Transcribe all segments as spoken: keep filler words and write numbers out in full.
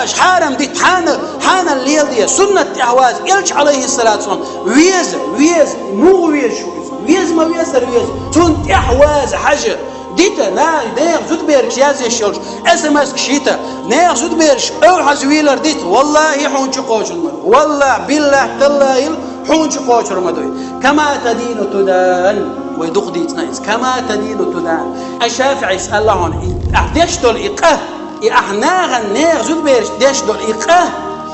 Хьарам дита хьанал, хьанал леладе, суннат тӀехь ваза, Элча, алейхиссалату вассалам, веза, веза, мугӀ везаш ву иза, веза ма везара веза, цунна тӀехь ваза хьажа. Дита, на, нехан зудабераш язъеш йолуш, эс эм эс-каш йита, нехан зудабераш, ов хьажа вийлар дита, валлахӀи, хьуна чу кхочур ма ду. ВаллахӀи, биллахӀи, таллахӀи, хьуна чу кхочур ма ду. Кама тадину тудан, вай дукха дийцина иза. Кама тадину тудан. Аш-ШафиӀис аьлла хьуна, и ахь деш долу и къа, и ахь нахана, нехан зудабераш деш долу и къа,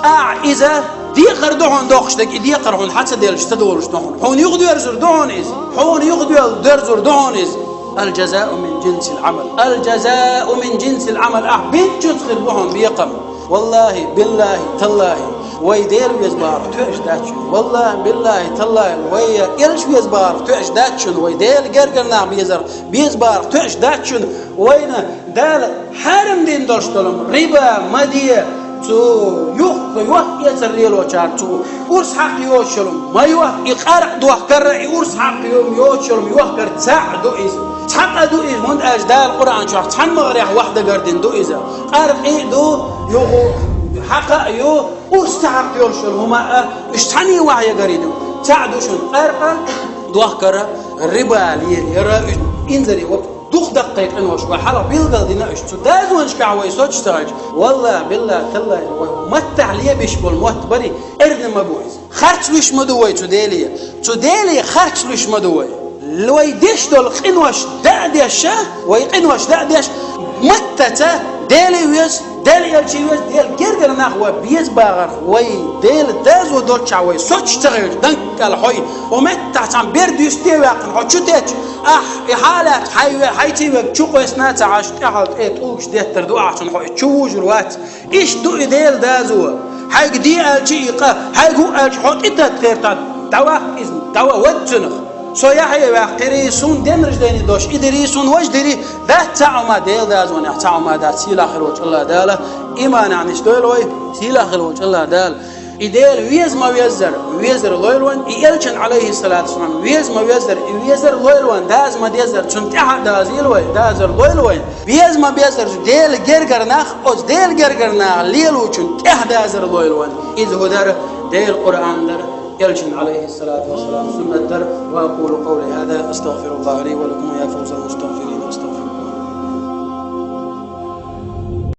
ахь иза декхар ду хьуна доккхуш дерг, и декхар хьуна хьа ца деллаш ца долуш ду хьуна. Хьуна юхадоьрзур ду хьуна иза. Хьуна юхадоьрзур ду хьуна иза. Аль-жазау мин джинсиль-Ӏамал. Аль-жазау мин джинсиль-Ӏамал. Ахь бинчуьнца хир бу хьуна бекхам. ВаллахӀи, биллахӀи, таллахӀи, вай Дела веза бахарх тоьаш дац шуна. ВаллахӀи, биллахӀи, таллахӀи, вай Элча веза бахарх тоьаш дац шуна. Вай Дела гергара нах безарх беза бахарх тоьаш дац шуна. Вайна Дала хьарам дина долуш долу риба ма де, цу юха йохка-эцар лелочара цу урс хьакха йоцуш йолу ма йохка, и къаркъа дохкара, и урс хьакха йо-, йоцуш йолу йохкара цхьаъ ду иза. Цхьа къа ду иза, хӀунда аьлча Дала Къуръан чохь цхьана магӀарехь вахдагардина ду иза. Къаркъа а ду, юха хьакха а ю, урс ца хьакха йолуш йолу хӀума а, уьш цхьаьна вахдагардина ду. Цхьаъ ду шуна къаркъа дохкара, риба лелара, инзаре вац. Дукха даккхий къинош вай хьалха билгалдина уьш. Цу дазонашкахь вай соцуш ца хилча, валлахӀи, биллахӀи, таллахӀи, вай маттахь лебеш болу мотт барий, эрна ма бу иза. Харц луьйш ма ду вай цу Деле. Цу Деле харц луьйш ма ду вай. Вай деш долу къинош даа деш, вай къинош даа деш, маттаца Деле веза, Дела Элча веза, Дела гергара нах вай беза бахарх, вай Дела дазо долчохь вай соцуш ца хилча, данкъал хьой, хьо меттахь цхьана бер дуьсте а ваьккхина, хьо чу тетча, ахь и хьалаьцна хьай ве-, хьайций верг чу къоьстина а ца Ӏаш, тӀаьхьал тӀе тӀулгаш деттар ду ахь цунна, хьо и чу вужур вац. Иштта ду и Дела дазо. Хьайга де аьлча и къа, хьайга хӀу аьлча хьо тӀе тата хертан, дӀаваккха иза, дӀаван вад цунах. Со яхье ваьккхирий, суна день рождения дош и дирий, суна важа дирий, дац цхьа а хӀума Дела дазонехь, цхьа а хӀума дац, сийлахь хир волчу АллахӀ Дала иманехь нисдойла вай, сийлахь хир волчу АллахӀ Дала. И Дела веза ма веззара, везар лойла вайн, и Элчан, алейхиссалату вассалам, веза ма веззара, и везар лойла вайн, даза ма деззара, цунна тӀаьхьа дазийла вай, дазар лойла вайн. Веза ма беззара Дела гергара нах, оцу Дела гергара нах лелочун тӀаьхьа дазар лойла вайн. Иза хӀун дара? Дела Къуръан дара, Элчан, алейхиссалату вассалам, суннат дара. وأقول قولي هذا، أستغفر الله لي ولكم، ويا فوز المستغفرين.